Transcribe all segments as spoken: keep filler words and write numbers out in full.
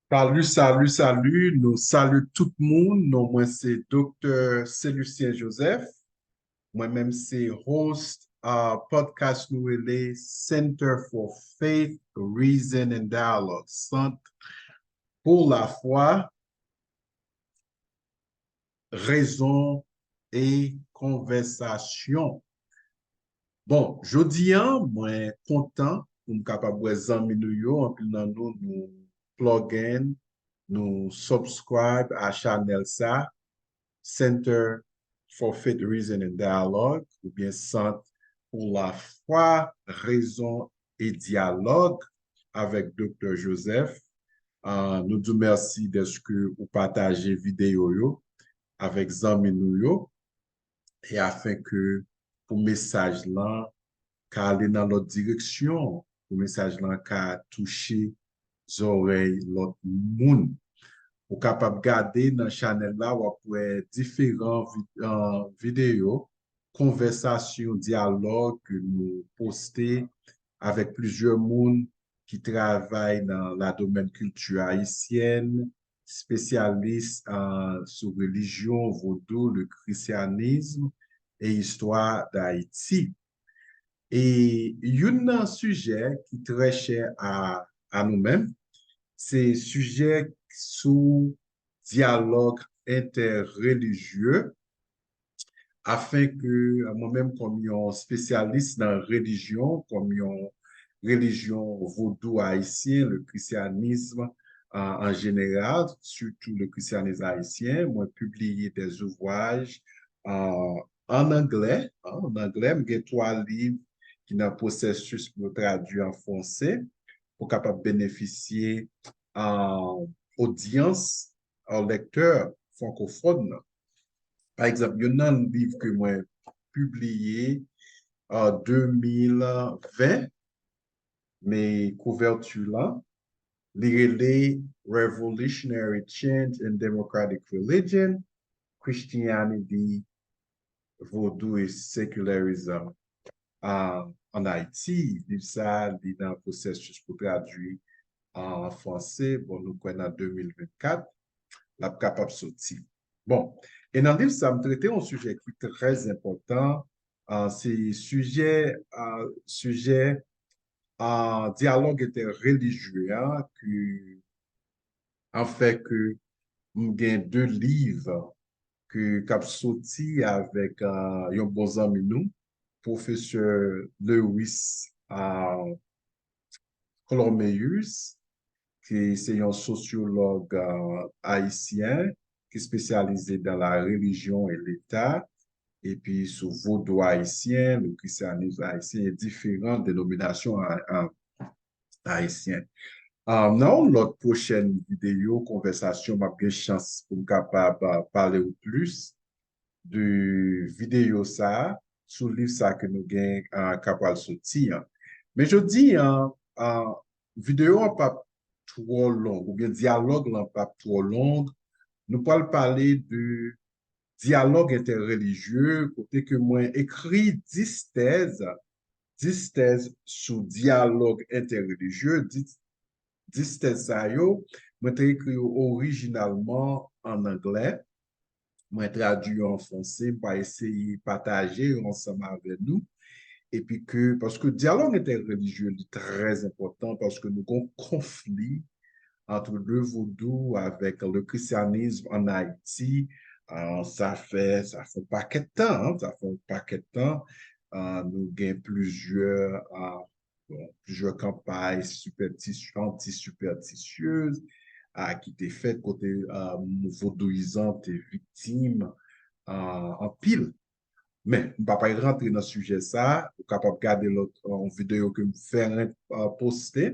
Salut, salut, salut. Nou salye tout moun. Non mwen se Doktè Celucien Joseph. Mwen menm se host a podcast nou rele Center for Faith, Reason and Dialogue, Sant pou Lafwa, Rezon e Konvèsasyon. Bon, jodi a, mwen kontan pou m kapab wè zanmi nou yo, anpil nan nou, nou plug in, nou subscribe a chanèl sa, Center for Faith, Reason and Dialogue, oubyen Sant pou Lafwa, Rezon e Dyalòg avèk Doktè Joseph. Ah, nou di w mèsi dèske ou pataje videyo yo avèk zanmi nou yo, e afenke pou mesaj lan ka ale nan lòt direksyon, pou mesaj lan ka touche zòrèy lòt moun. Ou kapab gade nan chanèl la, w ap wè diferan vi-, ah, videyo, konvèsasyon, dyalòg ke nou poste avèk plizyè moun ki travay nan ladomèn kilti ayisyèn, espesyalis, ah, sou relijyon, vodou, le christianisme e istwa Dayiti. E youn nan sijè ki trè chè a, a nou menm, se sijè sou dyalòg entèrelijye, afenke mwen menm kòm yon espesyalis nan relijyon, kòm yon relijyon vodou ayisyen, le christianisme, ah, an jeneral, sitou le christianisme haïtien, mwen pibliye de ouvraj, ah, an anglè, an anglè, m gen twa liv ki nan pwosesis pou yo tradui an franse, pou kapab benefisye, ah, odyans, ah, lektè frankofòn nan. Pa egzanp, youn nan liv ke mwen pibliye an de mil ven, men kouvèti lan, li rele Revolutionary Change in Democratic Religion, Christianity, Vodou e Secularism, ah, an Ayiti. Liv sa a, li nan pwosesis pou tradui an franse. Bon, nou kwè nan de mil vennkat, l ap kapab soti. Bon, e nan liv sa, m trete yon sijè ki trè enpòtan. Ah, se sijè, ah, sijè, ah, dyalòg entèrelijye a, ki an fè ke m gen de liv ke, k ap soti avèk, ah, yon bon zanmi nou, pwofesè Lewis, ah, Clorméus, ki se yon sosyològ, ah, ayisyen ki espesyalize dans la religion et l'État, epi sou vodou ayisyen, le christianisme haïtien et différentes dénominations a-, a-, haïtiennes. Ah, nan yon lòt pwochèn videyo, konvèsasyon, m ap gen chans pou m kapab, ah, pale w plis de videyo sa a, sou liv sa a ke nou gen, ah, k ap pral soti an. Men jodi an, ah, videyo an p ap twò long, oubyen dyalòg lan p ap twò long. Nou pral pale de dyalòg entèrelijye, kote ke mwen ekri dis tèz, dis tèz sou dyalòg entèrelijye, dis, dis tèz sa yo, mwen te ekri yo orijinalman an anglè. Mwen tradui yo an franse, m va eseye pataje yo ansanm avè nou. Epi ke, paske dyalòg entèrelijye, li trè enpòtan, paske nou gon konfli ant le vodou avèk le christianisme en Haïti. Ah, sa fè, sa fè yon pakèt tan, hein, sa fè yon pakèt tan. Ah, nou gen plizyè, ah, bon, plizyè kanpay sipètis-, anti-sipètisyez, ah, ki te fèt kote, ah, vodouyizan te viktim, ah, anpil. Men, m pa pral rantre nan sijè sa, ou kapab gade lòt, euh, yon videyo ke m fè, euh, poste.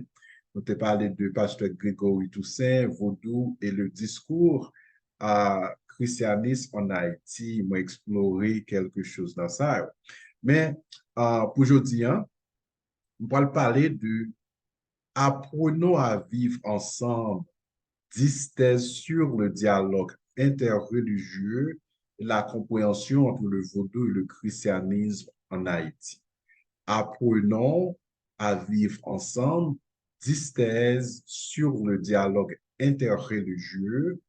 Nou te pale de pastè Gregory Toussaint, Vodou et le discours, euh, christianisme en Haïti. Mwen eksplore kèlke choz nan sa yo. Men, euh, pou jodi an, m pral pale de Apprenons à vivre ensemble, dix thèses sur le dialogue interreligieux et la compréhension entre le vaudou et le christianisme en Haïti. Apprenons à vivre ensemble, dix thèses sur le dialogue interreligieux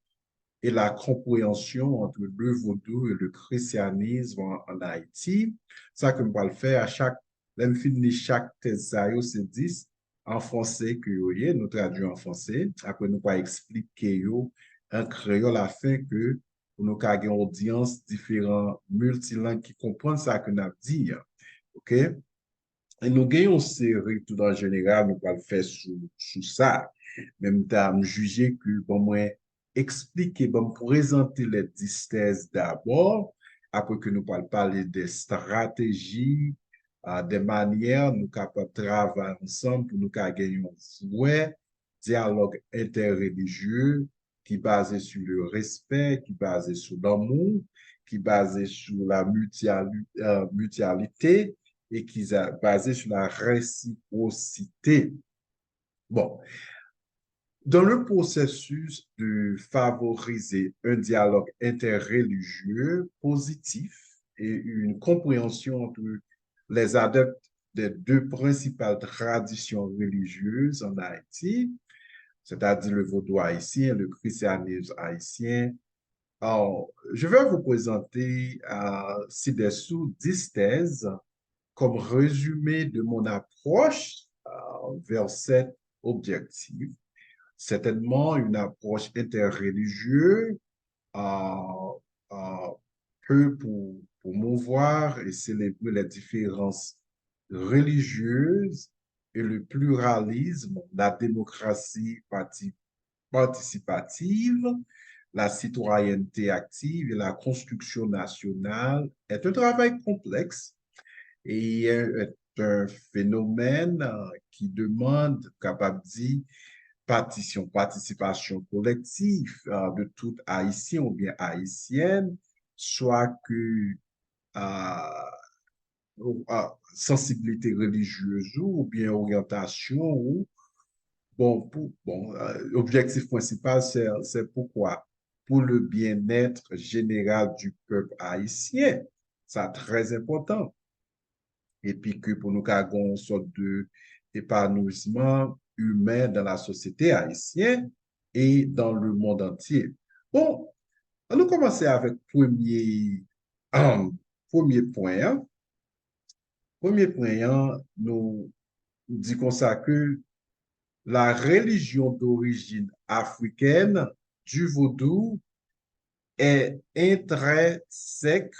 et la compréhension entre le vaudou et le christianisme en, en Haïti. Sa ke m pral fè a chak, lè m fin li chak tèz sa yo, se dis an franse ke yo ye, nou tradui an franse, apre nou pral eksplike yo an kreyòl afin ke pou nou ka gen odyans diferan miltilang ki konprann sa ke n ap di an. Oke? E nou gen yon seri tout an jeneral nou pral fè sou, sou sa. Men m ta m jije ke ban mwen eksplike, ban m prezante les dix thèses dabò, apre ke nou pral pale de strateji, a, de manyè nou kapab travay ansanm pou nou ka gen yon vrè dyalòg entèrelijye ki baze sou le respè, ki baze sou lanmou, ki baze sou la mutuali- euh, mutualité et qui est basé sur la réciprocité. Bon, dans le processus de favoriser un dialogue interreligieux positif et une compréhension entre les adeptes des deux principales traditions religieuses en Haïti, c'est-à-dire le vaudou haïtien et le christianisme haïtien. Alors, je vais vous présenter euh, ci-dessous dix thèses comme résumé de mon approche euh, vers cet objectif. Certainement une approche interreligieuse euh, euh, peut pour promouvoir et célébrer les différences religieuses et le pluralisme, la démocratie participative, la citoyenneté active et la construction nationale est un travail complexe et est un phénomène qui demande, kapab di, partisipasyon kolektif de tout Ayisyen oubyen Ayisyèn, swa ke a, a, sansiblite relijyez ou oubyen oryantasyon ou. Bon, pou, bon, euh, objektif prensipal, se, se poukwa? Pour le bien-être général du peuple haïtien. Sa trè enpòtan. Epi ke pou nou ka gen yon sòt de epanouisman imen dans la société haïtienne et dans le monde entier. Bon, ann nou kòmanse avèk premye, premye pwen an. Premye pwen an, nou di konsa ke la religion d'origine africaine du vaudou est intrinsèque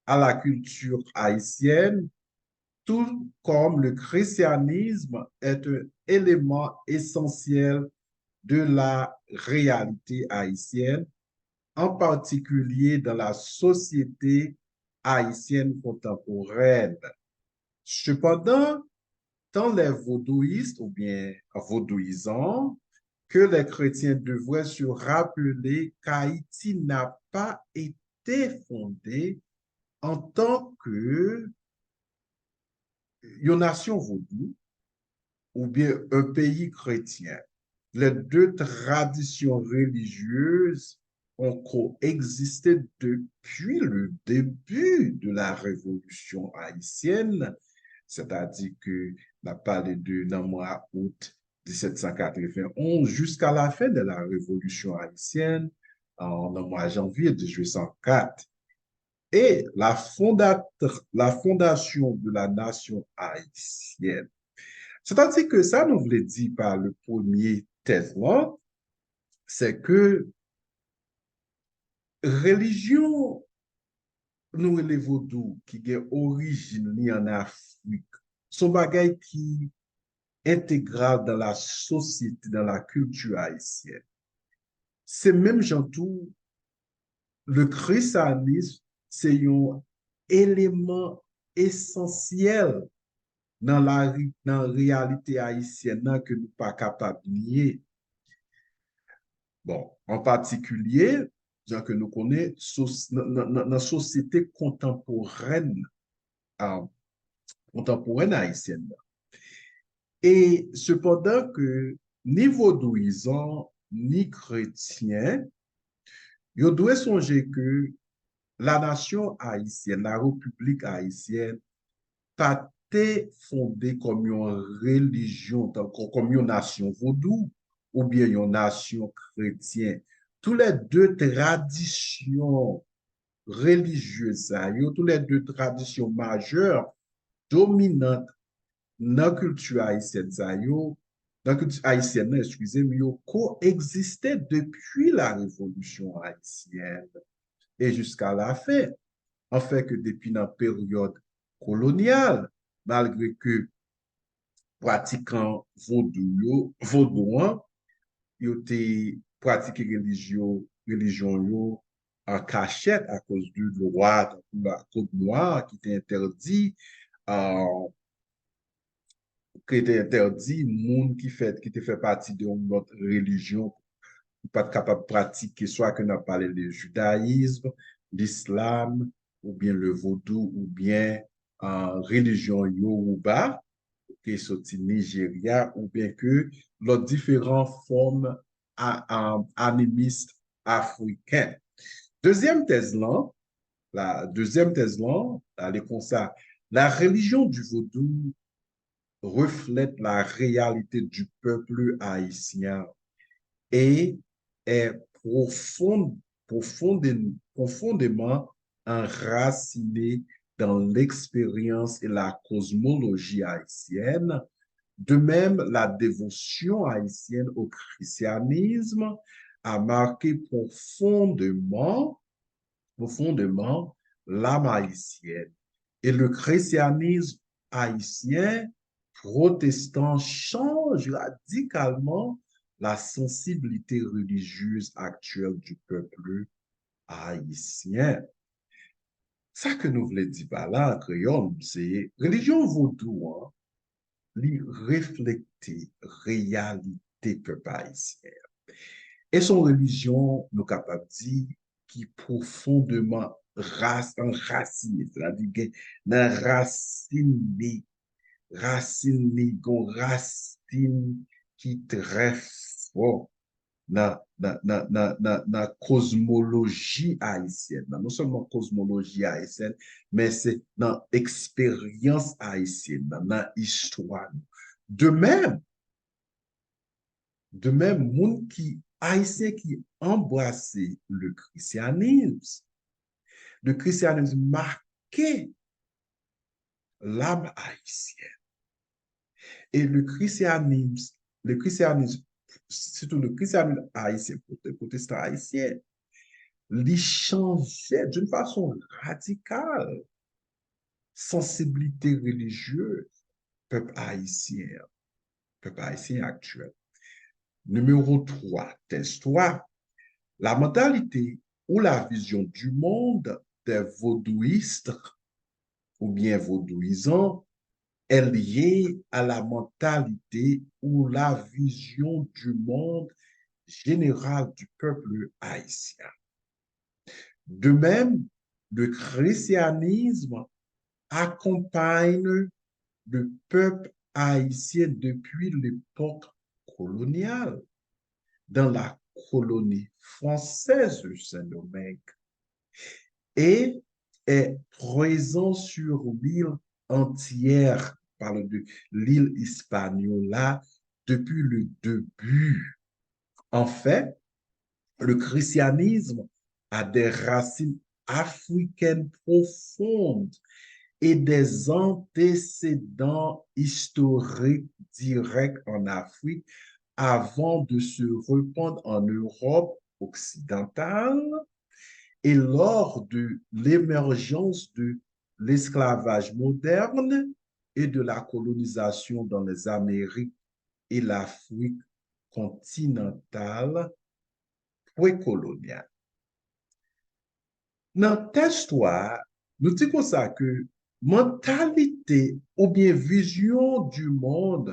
à la culture haïtienne, tout comme le christianisme est un élément essentiel de la réalité haïtienne, en particulier dans la société haïtienne contemporaine. Cependant, tant les vodouistes oubyen vodouyizan que les chrétiens devraient se rappeler qu'Haïti n'a pas été fondée en tant que yon nasyon vodou oubyen un pays chrétien. Les deux traditions religieuses ont coexisté depuis le début de la Révolution haïtienne, c'est-à-dire que n ap pale de nan mwa out mil sèt san katrevenn onz jusqu'à la fin de la Révolution haïtienne, en, nan mwa janvye mil uit san kat. Et la, fondat, la fondation de la nation haïtienne. Sètadi ke sa nou vle di pa le premye tèz lan, se ke relijyon nou rele vodou ki gen orijin li an Afrik, se yon bagay ki entegral dans la société, dans la culture haïtienne. Se menm jan tou, le christianisme se yon eleman esansyèl nan la, nan reyalite ayisyèn nan ke nou pa kapab nye. Bon, an patikilye, jan ke nou konnen, nan sosyete kontanporèn, kontanporèn ayisyèn nan. E sepandan ke ni vodouyizan, ni kretyen, yo dwe sonje ke la nation haïtienne, la République haïtienne, pa te fonde kòm yon relijyon, kòm yon nasyon vodou, oubyen yon nasyon kretyen. Toulède tradisyon relijyez sa yo, toulède tradisyon majè dominant nan kilti ayisyèn sa yo, nan kilti ayisyèn nan, eskize m, yo koegziste depi la Revolisyon ayisyèn e jiska lafen. Anfen, ke depi nan peryòd kolonyal, malgre ke pratikan vodou yo, vodou an, yo te pratike relijyon, relijyon yo an kachèt akoz de lwa, tankou la Code Noire, ki te entèdi, euh, ki te entèdi moun ki fè, ki te fè pati de yon lòt relijyon, pa t kapab pratike, swa ke n ap pale de jidayizm, lislam, oubyen le vodou, oubyen, euh, relijyon Yoruba, ki soti Nijerya, oubyen ke lòt diferan fòm a, a, animis afriken. Dezyèm tèz lan, la, dezyèm tèz lan, la, li konsa, la religion du vaudou reflète la réalité du peuple haïtien et est profonde, profonde, profondément enracinée dans l'expérience et la cosmologie haïtienne. De même, la dévotion haïtienne au christianisme a marqué profondément, profondément l'âme haïtienne. Et le christianisme haïtien protestant change radicalement la sensibilité religieuse actuelle du peuple haïtien. Sa ke nou vle di pa la an kreyòl, se relijyon vodou an, li reflekte reyalite pèp ayisyen an. E se yon relijyon, nou kapab di, ki pwofondeman ras-, anrasine, sètadi gen nan rasin li, rasin li, gon rasin ki trè fò nan, nan, nan, nan, nan, nan kozmoloji ayisyèn nan. Non sèlman kozmoloji ayisyèn, men se nan eksperyans ayisyèn nan, nan istwa nou. De menm, de menm, moun ki, ayisyen ki anbrase le christianisme, le christianisme marke l'âme haïtienne. E le christianisme, le christianisme, sitou le christianisme ayisyen, pwote-, pwotestan ayisyen, li chanje d'une façon radicale sensibilité religieuse pèp ayisyen an, pèp ayisyen aktyèl. Numéro trois, tèz twa, la mentalité ou la vision du monde des vodouistes ou bien vodouizan est liée à la mentalité ou la vision du monde général du peuple haïtien. De même, le christianisme accompagne le peuple haïtien depuis l'époque coloniale, dans la colonie française de Saint-Domingue, et est présent sur l'île entière, parle de l'île Hispaniola, depuis le début. En fait, le christianisme a des racines africaines profondes et des antécédents historiques directs en Afrique avant de se répandre en Europe occidentale et lors de l'émergence de l'esclavage moderne et de la colonisation dans les Amériques et l'Afrique continentale précoloniale. Nan tèz twa a, nou di konsa ke mantalite oubyen vizyon di mond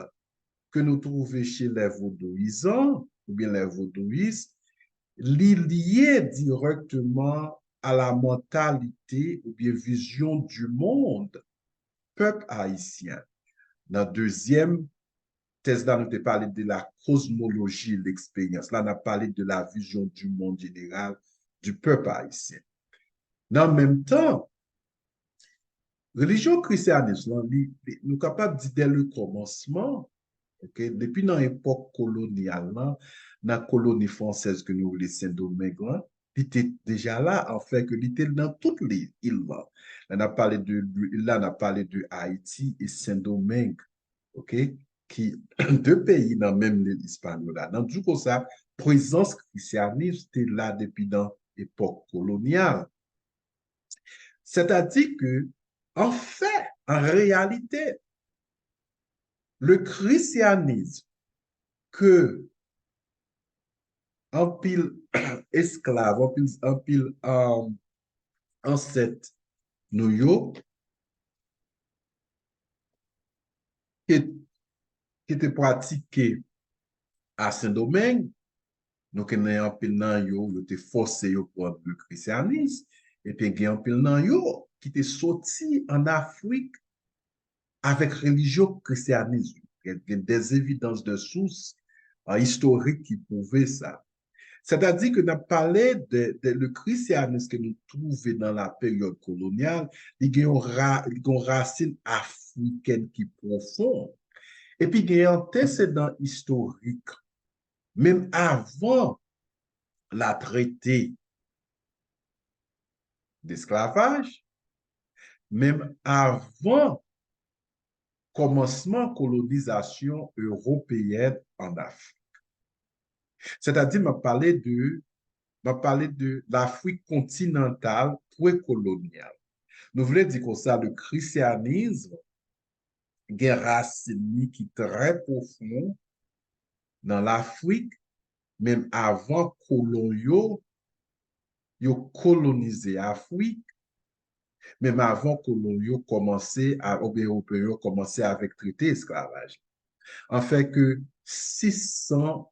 ke nou twouve chez les vodouizan oubyen les vodouistes, li lye dirèkteman a la mentalité oubyen vision du monde pèp ayisyen. Nan dezyèm tèz la, nou te pale de la cosmologie, l'expérience. La, n ap pale de la vision du monde général du peuple haïtien. Nan menm tan, relijyon krisyanis lan, li, li, nou kapab di dès le commencement, Ok? Depi nan epòk kolonyal lan, nan koloni fransèz ke nou rele Sendomeng lan, li te deja la, anfen ke li te nan tout li, il lan. Lè n ap pale de, de il la, n ap pale de Ayiti e Sendomeng, ok? Ki de peyi nan menm lil Ispanyola. Nan di konsa, prezans krisyanis te la depi nan epòk kolonyal. Sètadi ke, an fè, an reyalite, le christianisme ke anpil esklav, anpil, anpil um, ansèt nou yo, ki, ki te pratike a Sendomeng, nou konnen anpil nan yo, yo te fòse yo pran le christianisme, epi gen anpil nan yo ki te soti an Afrik avèk relijyon krisyanis. Gen, gen des évidences de source uh, istorik ki pwouve sa. Sètadi ke n ap pale de, de le christianisme ke nou twouve nan la peryòd kolonyal, li gen yon, ra, li gen yon rasin afrikèn ki pwofon. Epi gen antesedan istorik. Menm avan la trete d'esklavaj, menm avan kòmansman kolonizasyon ewopeyèn an Afrik. Sètadi, m ap pale de, m ap pale de Lafrik kontinantal prekolonyal. Nou vle di konsa, le christianisme gen rasin li ki trè pwofon nan Lafrik, menm avan kolon yo, yo kolonize Afrik, menm avan kolon yo kòmanse, oubyen Ewopeyen yo kòmanse avèk trete esklavaj. Anfen ke sis san,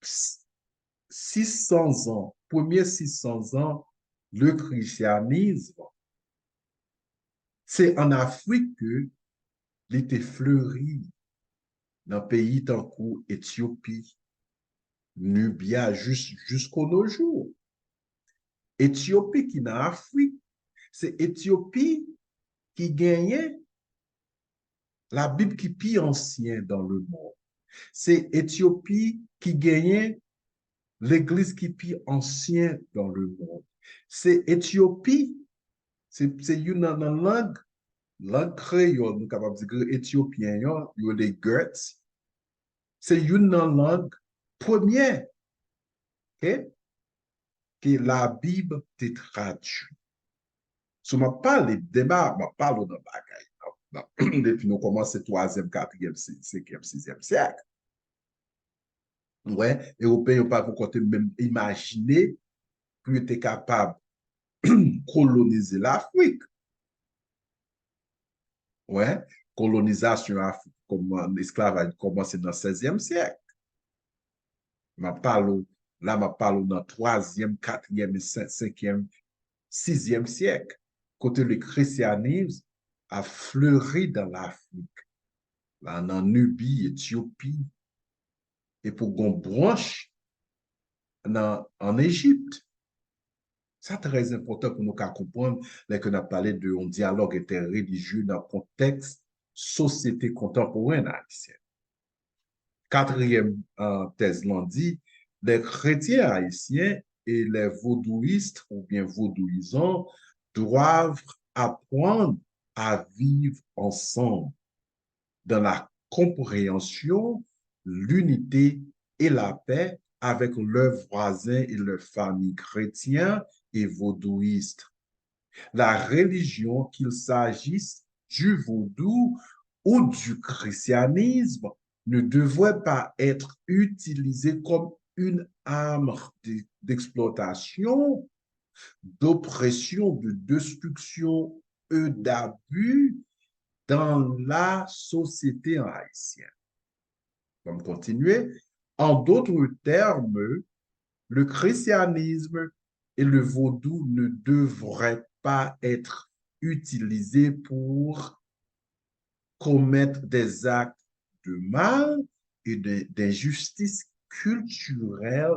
sis san zan, premye sis san zan, le christianisme, se an Afrik ke li te fleri, nan peyi tankou Etyopi, Nibya, jis, jusqu'à nos jours. Etyopi ki nan Afrik, se Etyopi ki genyen Labib ki pi ansyen dans le monde. Se Etyopi ki genyen legliz ki pi ansyen dans le monde. Se Etyopi, se, se youn nan, nan lang, lang kreyòl, nou kapab di kre-, etyopyen yo, yo le Goethe. Se youn nan lang premye, ok, ke Labib te tradui. So, m ap pale de ba, m ap pale w nan bagay. Nan, nan, depi nou kòmanse twazyèm, katriyèm, si-, senkyèm, sizyèm syèk. Ou wè, Ewopeyen yo pa poko te menm imajine pou yo te kapab kolonize Lafrik. Ou wè, kolonizasyon Afrik, kòman, esklavaj kòmanse nan sèzyèm syèk. M ap pale w, la m ap pale w nan twazyèm, katriyèm e sen-, senkyèm, sizyèm syèk, kote le christianisme a fleuri dans l'Afrique. La, nan Nibi, Etyopi, epi w gon branch nan, an Ejipt. Sa trè enpòtan pou nou ka konprann lè ke n ap pale de yon dyalòg entèrelijye nan kontèks sosyete kontanporèn ayisyèn. Katriyèm, euh, tèz lan di, les chrétiens haïtiens et les vodouistes ou bien vodouisants doivent apprendre à vivre ensemble dans la compréhension, l'unité et la paix avec leurs voisins et leurs familles chrétiens et vodouistes. La religion, qu'il s'agisse du vaudou ou du christianisme, ne devrait pas être utilisée comme une arme de-, d'exploitation, d'oppression, de destruction et d'abus dans la société haïtienne. Bon, m kontinye. En d'autres termes, le christianisme et le vaudou ne devraient pas être utilisés pour commettre des actes de mal et de, d'injustice culturelle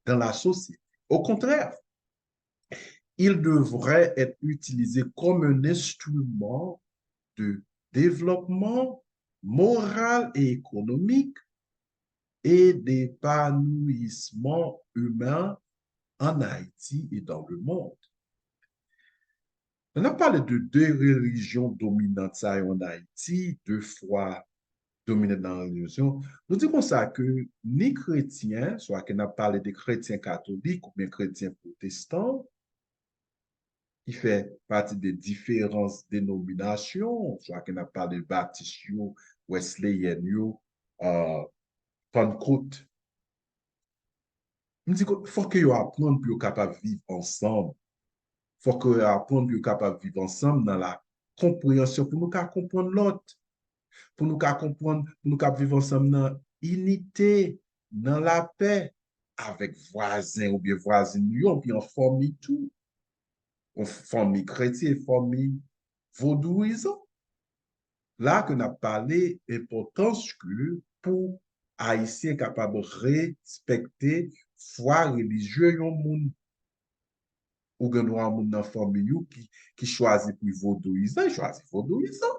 dans la société. Au contraire, il devrait être utilisé comme un instrument de développement, moral et économique et d'épanouissement humain en Haïti et dans le monde. Lè n ap pale de de relijyon dominant sa yo ann Ayiti, de fwa dominant nan relijyon, nou di konsa ke ni kretyen, swa ke n ap pale de kretyen katolik oubyen kretyen pwotestan, ki fè pati de diferans denominasyon, swa ke n ap pale batis yo, wèsleyèn yo, uh, Pannkot. M di, fòk yo aprann pou yo kapab viv ansanm. Fòk yo aprann pou yo kapab viv ansanm nan la konpreyansyon, pou nou ka konprann lòt, pou nou ka konprann, pou nou ka viv ansanm nan inite, nan lapè, avèk vwazen oubyen vwazin nou yo, epi an fanmi tou. Yon fanmi kretyen, fanmi vodouyizan. La ke n ap pale enpòtans ke pou Ayisyen kapab respekte fwa relijye yon moun. Ou gen dwa yon moun nan fanmi ou ki, ki chwazi pou l vodouyizan, li chwazi vodouyizan.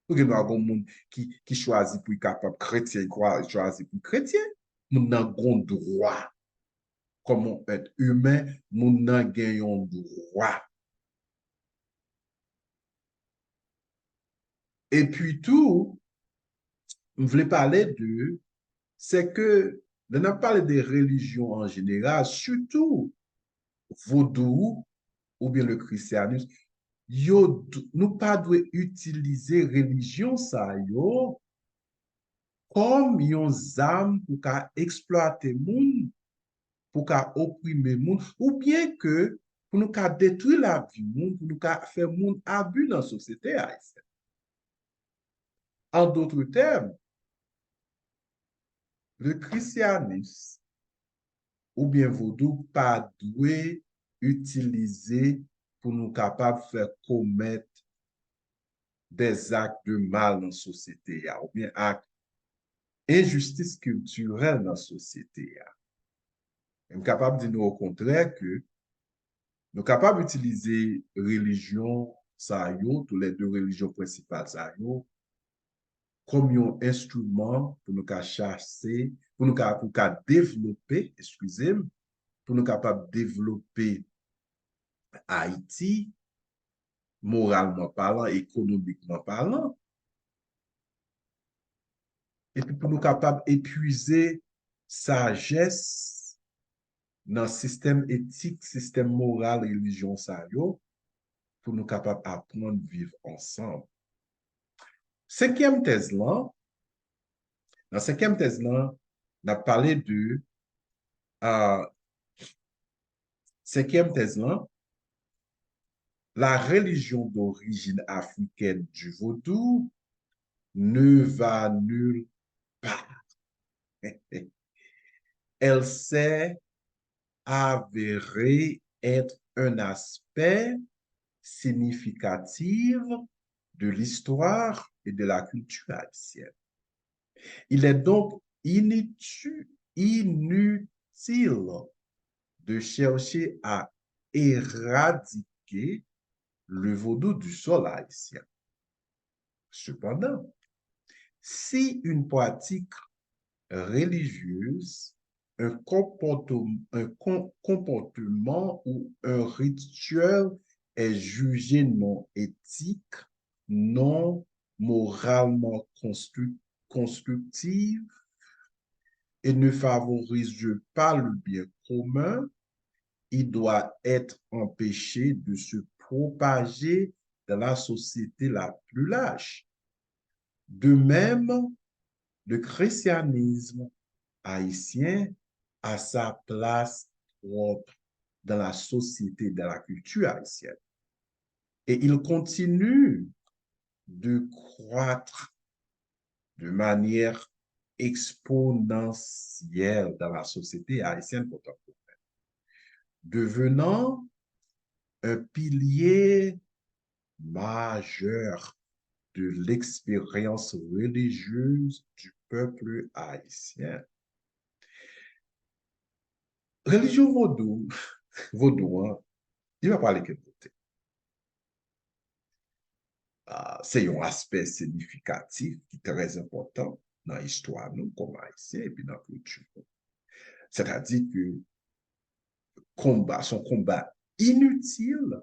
Ou gen dwa gen moun ki, ki chwazi pou l kapab kretyen, li chwazi pou l kretyen. Moun nan gen dwa. Kòm yon èt imen, moun nan gen yon dwa. Epi tou, m vle pale de, se ke lè n ap pale de relijyon an jeneral, sitou vodou oubyen le christianisme, yo, nou pa dwe itilize relijyon sa yo kòm yon zam pou ka eksplwate moun, pou ka oprime moun, oubyen ke pou nou ka detwi lavi moun, pou nou ka fè moun abi nan sosyete ayisyèn. An dotre tèm, le christianisme oubyen vodou pa dwe itilize pou nou kapab fè komèt des actes de mal nan sosyete a, oubyen ak enjistis kiltirèl nan sosyete a. M kapab di nou okontrè ke nou kapab itilize relijyon sa yo, toulède relijyon prensipal sa yo, kòm yon enstriman pou nou ka chase, pou nou ka, pou ka devlope, eskize m, pou nou kapab devlope Ayiti, moralman palan, ekonomikman palan, epi pou nou kapab epuize sajès nan sistèm etik, sistèm moral relijyon sa yo, pou nou kapab aprann viv ansanm. Senkyèm tèz lan, nan senkyèm tèz lan, n ap pale de, ah, senkyèm tèz lan, la religion d'origine africaine du vaudou ne va nulle part. Elle s'est avérée être un aspect significatif de l'histoire et de la culture haïtienne. Il est donc inutile de chercher à éradiquer le vaudou du sol haïtien. Cependant, si une pratique religieuse, un comportement, un comportement ou un rituel est jugé non éthique, non moralement constructif et ne favorise pas le bien commun, il doit être empêché de se propager dans la société la plus large. De même, le christianisme haïtien a sa place propre dans la société, dans la culture haïtienne. Et il continue de croître de manière exponentielle dans la société haïtienne contemporaine, devenant un pilier majeur de l'expérience religieuse du peuple haïtien. Relijyon vodou, vodou an, li pa prale kenn kote. Ah, se yon aspè siyifikatif ki trè enpòtan nan istwa nou kòm Ayisyen epi nan kilti nou. Sètadi ke konba, se yon konba initil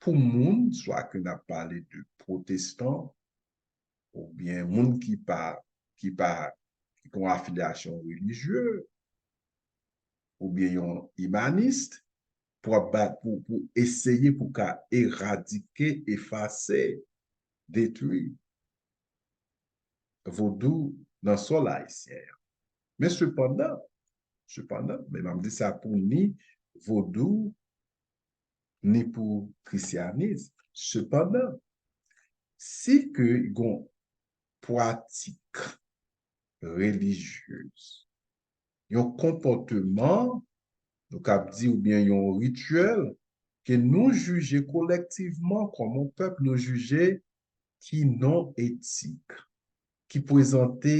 pou moun, swa ke n ap pale de pwotestan, oubyen moun ki pa, ki pa, ki gen yon afilyasyon relijye, oubyen yon imanis, pou ap bat, pou, pou eseye pou ka eradike, efase, detwi vodou nan sòl ayisyen an. Men sepandan, sepandan, men m ap di sa pou ni vodou, ni pou krisyanis. Sepandan, si ke gon pwatik relijyez, yon konpòteman, nou kab di, oubyen yon rityèl, ke nou jije kolektivman kòm yon pèp, nou jije ki non etik, ki prezante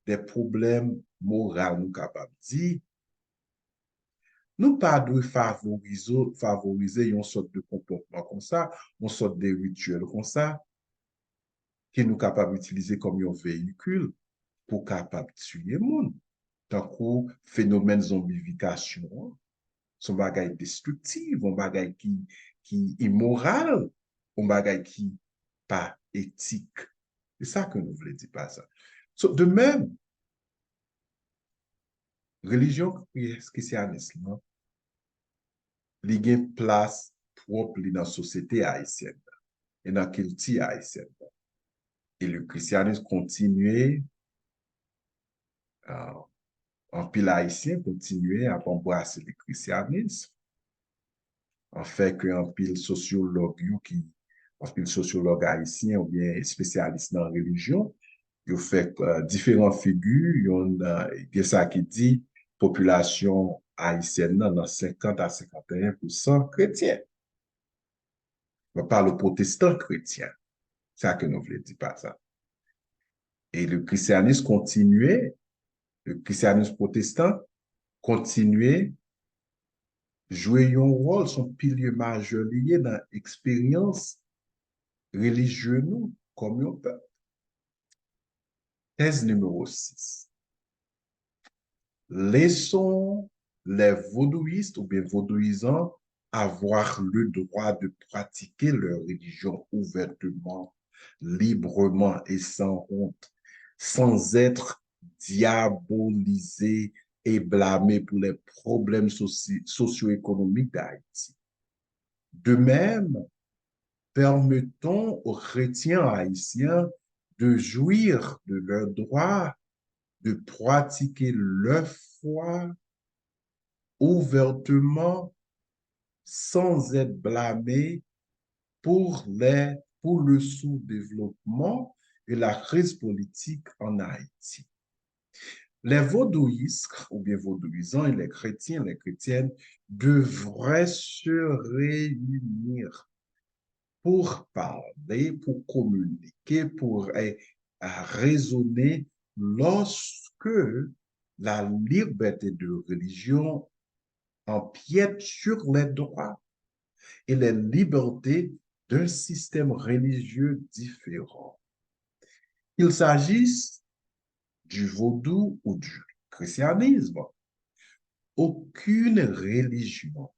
de pwoblèm moral, nou kapab di, nou pa dwe favorize, favorize yon sòt de konpòtman konsa, yon sòt de rityèl konsa, ke nou kapab itilize kòm yon veyikil pou kapab tiye moun. Tankou fenomèn zonbifikasyon an, se yon bagay destriktif, yon bagay ki, ki imoral, yon bagay ki pa etik. Se sa ke nou vle di pa sa. So, de menm, relijyon kri-, krisyanis lan, li gen plas pwòp li nan sosyete ayisyèn nan e nan kilti ayisyèn nan. E le christianisme kontinye, ah, anpil Ayisyen kontinye ap anbrase le christianisme. Anfen ke anpil sosyològ yo ki, anpil sosyològ ayisyen oubyen espesyalis nan relijyon, yo fè, eh, diferan figi, yon, eh, gen sa ki di popilasyon ayisyèn nan, nan senkant a senkant e en pousan kretyen. Mwen pale pwotestan kretyen. Sa ke nou vle di pa sa. E le christianisme kontinye, le christianisme protestant kontinye jwe yon wòl, se yon pilye majè li ye nan eksperyans relijye nou kòm yon pèp. Tèz nimewo sis. Laissons les vodouistes oubyen vodouyizan avoir le droit de pratiquer leur religion ouvertement, librement et sans honte, sans être diabolisés et blâmés pour les problèmes soci-, socio-économiques d'Haïti. De même, permettons aux chrétiens haïtiens de jouir de leur droit de pratiquer leur foi ouvertement sans être blâmés pour les, pour le sous-développement et la crise politique en Haïti. Les vodouistes, oubyen vodouyizan, et les chrétiens, les chrétiennes devraient se réunir pour parler, pour communiquer, pour, eh, raisonner lorsque la liberté de religion empiète sur les droits et les libertés d'un système religieux différent. Qu'il s'agisse du vaudou ou du christianisme, aucune religion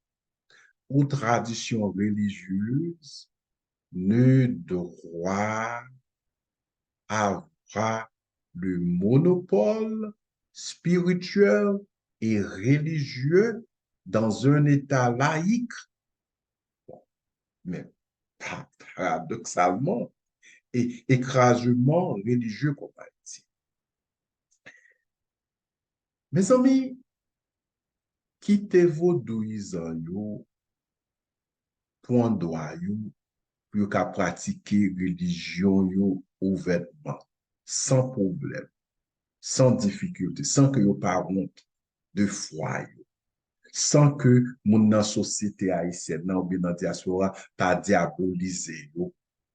ou tradition religieuse ne doit avoir le monopole spirituel et religieux dans un État laïque. Bon, men pa-, paradoksalman, e, ekrazeman relijye kòm Ayiti. Mezanmi, kite vodouyizan yo pran dwa yo pou yo ka pratike relijyon yo ouvètman, san pwoblèm, san difikilte, san ke yo pa wont de fwa yo, san ke moun nan sosyete ayisyèn nan oubyen nan dyaspora pa dyabolize yo,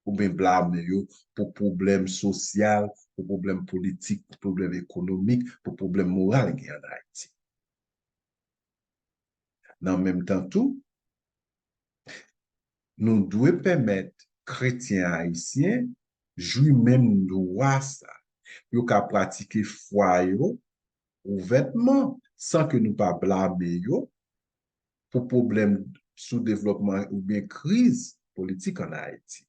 oubyen blame yo pou pwoblèm sosyal, pou pwoblèm politik, pou pwoblèm ekonomik, pou pwoblèm moral gen ann Ayiti. Nan menm tan tou, nou dwe pèmèt kretyen ayisyen jwi menm dwa sa. Yo ka pratike fwa yo ouvètman, san ke nou pa blame yo pou pwoblèm soudevlòpman oubyen kriz politik ann Ayiti.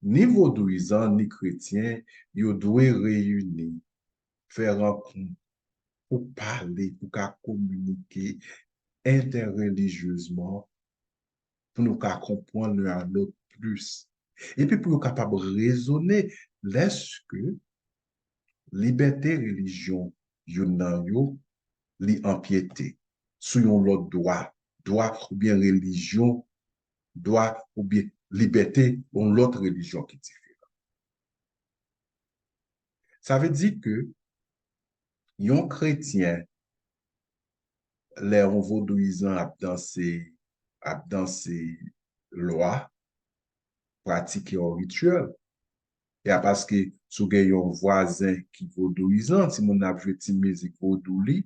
Ni vodouyizan, ni kretyen, yo dwe reyini, fè rankont, pou pale, pou ka kominike entèrelijyezman, pou nou ka konprann youn a lòt plis. Epi pou yo kapab rezone, lèske libète relijyon youn nan yo, li anpyete sou yon lòt dwa, dwa oubyen relijyon, dwa oubyen libète yon lòt relijyon ki diferan. Sa vle di ke yon kretyen, lè yon vodouyizan ap danse, ap danse lwa, pratike yon rityèl, e a paske si w gen yon vwazen ki vodouyizan, timoun nan ap jwe ti mizik vodou li,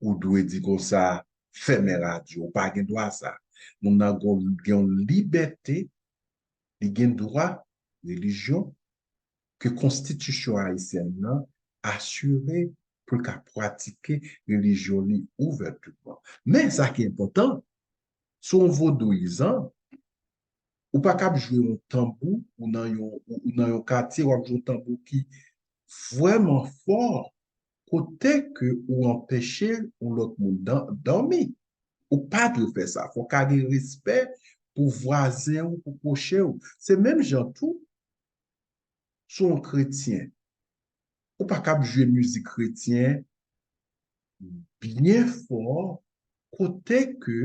ou dwe di konsa, fèmen radyo, ou pa gen dwa sa. Moun nan gon- gen yon libète, li gen dwa relijyon ke konstitisyon ayisyèn nan asire pou l ka pratike relijyon li ouvètman. Men sa ki enpòtan, si w yon vodouyizan, ou pa kab jwe yon tanbou, ou nan yon, ou, ou nan yon katye, w ap jwe yon tanbou ki vrèman fò, kote ke ou anpeche yon lòt moun dan- dòmi. Ou pa dwe fè sa. Fò w ka gen respè pou vwazen w, pou pwochen w. Se menm jan tou, si w yon kretyen, ou pa kab jwe mizik kretyen byen fò, kote ke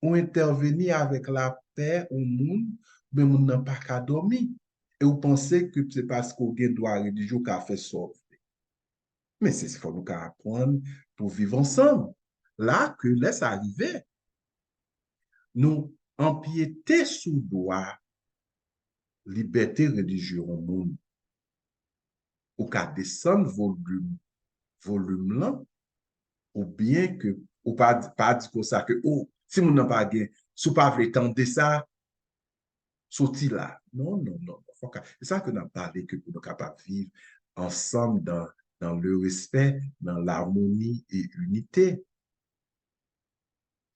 ou entèveni avèk lapè yon moun, men moun nan pa ka dòmi. E ou panse ke se paske w gen dwa relijye w ka fè sa w vle. Men se fò nou ka aprann pou viv ansanm. La ke lè sa rive, nou anpyete sou dwa libète relijye yon moun. Ou ka desann volim, volim lan, oubyen ke ou pa, pa di konsa ke, o, si moun nan pa gen, si w pa vle tande sa, soti la. Non, non, non, non. Fòk a- se sa ke n ap pale, ke pou nou kapab viv ansanm dans, dans le respect, dans l'harmonie et unité.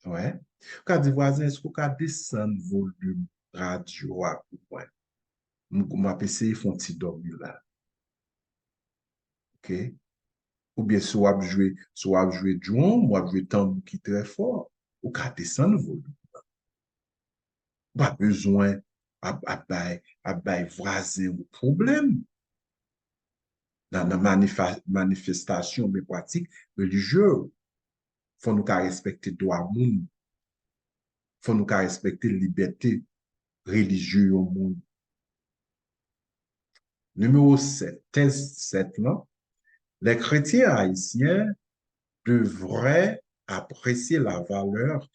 Wè. Ou ka di vwazen, èske w ka desann volim radyo a pou mwen? M, m ap eseye fè yon ti dòmi la. Oke? Oubyen si w ap jwe, si w ap jwe drum, w ap jwe tanbou ki trè fò, ou ka desann volim lan. Ou pa bezwen ap, ap bay, ap bay vwazen ou pwoblèm. Nan, nan manifa- manifestasyon oubyen pratik relijye yo, fò nou ka respekte dwa moun. Fò nou ka respekte libète relijye yon moun. Nimewo sèt, tèz sèt lan, les chrétiens haïtiens devraient apprécier la valeur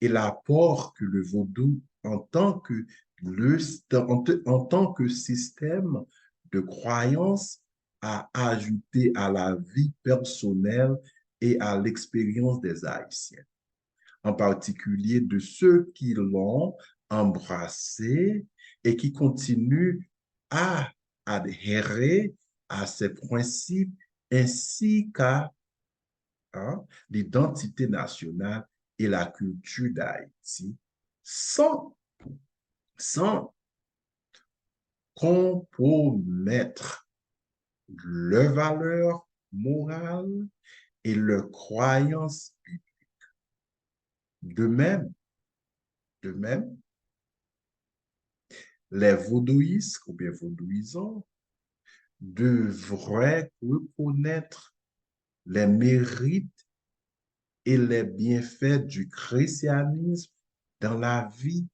et l'apport que le vaudou en tant que le, en, en tant que système de croyance a ajouté à la vie personnelle et à l'expérience des Haïtiens, en particulier de ceux qui l'ont embrassé et qui continuent à adhérer à ses principes ainsi qu'à, hein, l'identité nationale et la culture d'Haïti, sans, sans compromettre leurs valeurs morales et leurs croyances bibliques. De même, de même, les vodouistes oubyen vodouyizan devraient reconnaître les mérites et les bienfaits du christianisme dans la vie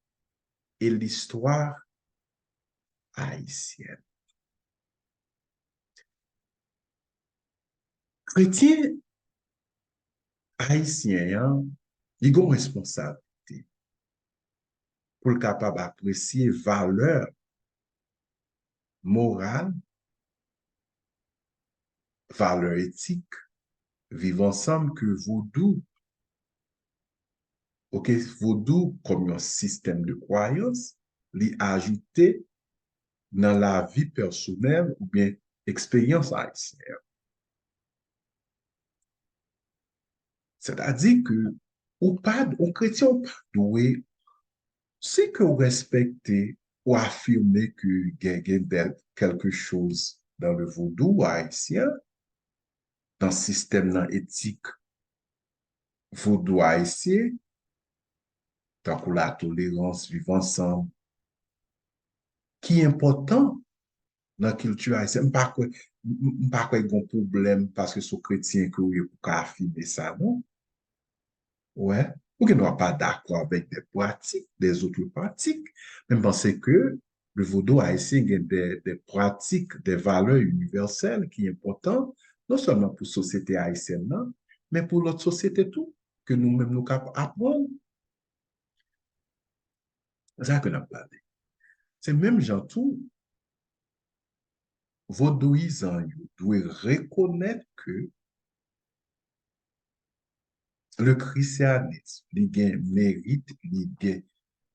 et l'histoire haïtienne. Kretyen ayisyen an, li gen yon responsablite pou l kapab apresye valè moral, valè etik, viv ansanm ke vodou Ok, vodou kòm yon sistèm de kwayans, li ajoute nan lavi pèsonèl oubyen eksperyans ayisyen an. Sètadi ke ou pa, yon kretyen ou pa dwe, si ke ou respekte, ou afime ke gen, gen de, quelque chose dans le vodou haïtien, nan sistèm nan etik vodou ayisyen, tankou latolerans, viv ansanm, ki enpòtan nan kilti ayisyen. M pa kwè, m, m, m pa kwè gen pwoblèm paske se yon kretyen ke w ye pou w ka afime sa, non. Wè, ou gen dwa pa dakò avèk de pratik, de zòt pratik, men m panse ke le vodou ayisyen gen de, de pratik, de valè inivèsèl ki enpòtan, non sèlman pou sosyete ayisyèn nan, men pou lòt sosyete tou, ke nou menm nou ka aprann. Sa ke n ap pale. Se menm jan tou, vodouyizan yo dwe rekonèt ke le christianisme, li gen merit, li gen,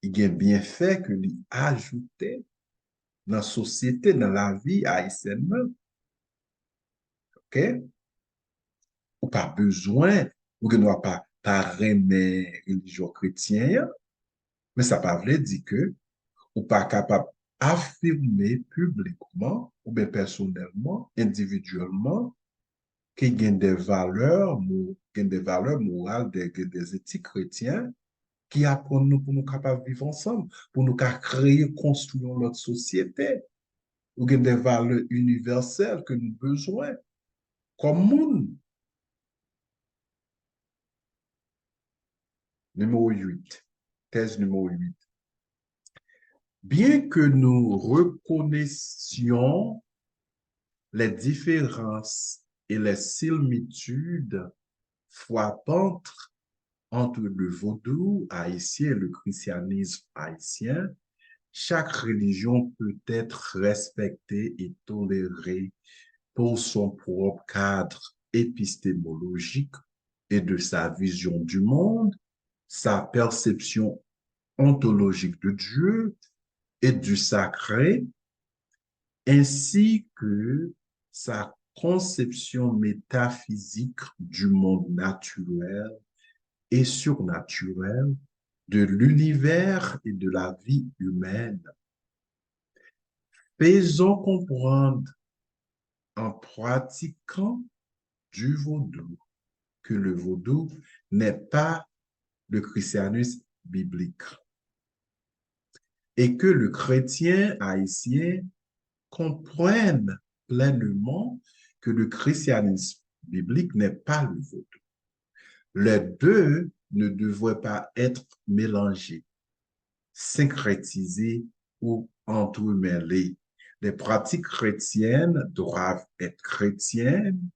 li gen byenfè ke li ajoute nan sosyete, nan lavi ayisyèn nan. Ok? Ou pa bezwen, ou gen dwa pa, pa renmen relijyon kretyen an, men sa pa vle di ke ou pa kapab afime piblikman oubyen pèsonèlman, endividyèlman, ke gen de valè, mo-, gen de valè moral, de, gen de etik kretyen ki aprann nou pou nou kapab viv ansanm, pou nou ka kreye, konstwi yon lòt sosyete. Ou gen de valè inivèsèl ke nou bezwen kòm moun. Nimewo uit. Tèz nimewo uit. Bien que nous reconnaissions les différences et les similitudes frappantes entre le vaudou haïtien et le christianisme haïtien, chaque religion peut être respectée et tolérée pour son propre cadre épistémologique et de sa vision du monde, sa perception ontologique de Dieu et du sacré, ainsi que sa conception métaphysique du monde naturel et surnaturel, de l'univers et de la vie humaine. Faisons comprendre en pratiquant du vaudou que le vaudou n'est pas le christianisme biblique et que le chrétien haïtien comprenne pleinement que le christianisme biblique n'est pas le vaudou. Les deux ne devraient pas être mélangés, syncrétisés ou entremêlés. Les pratiques chrétiennes doivent être chrétiennes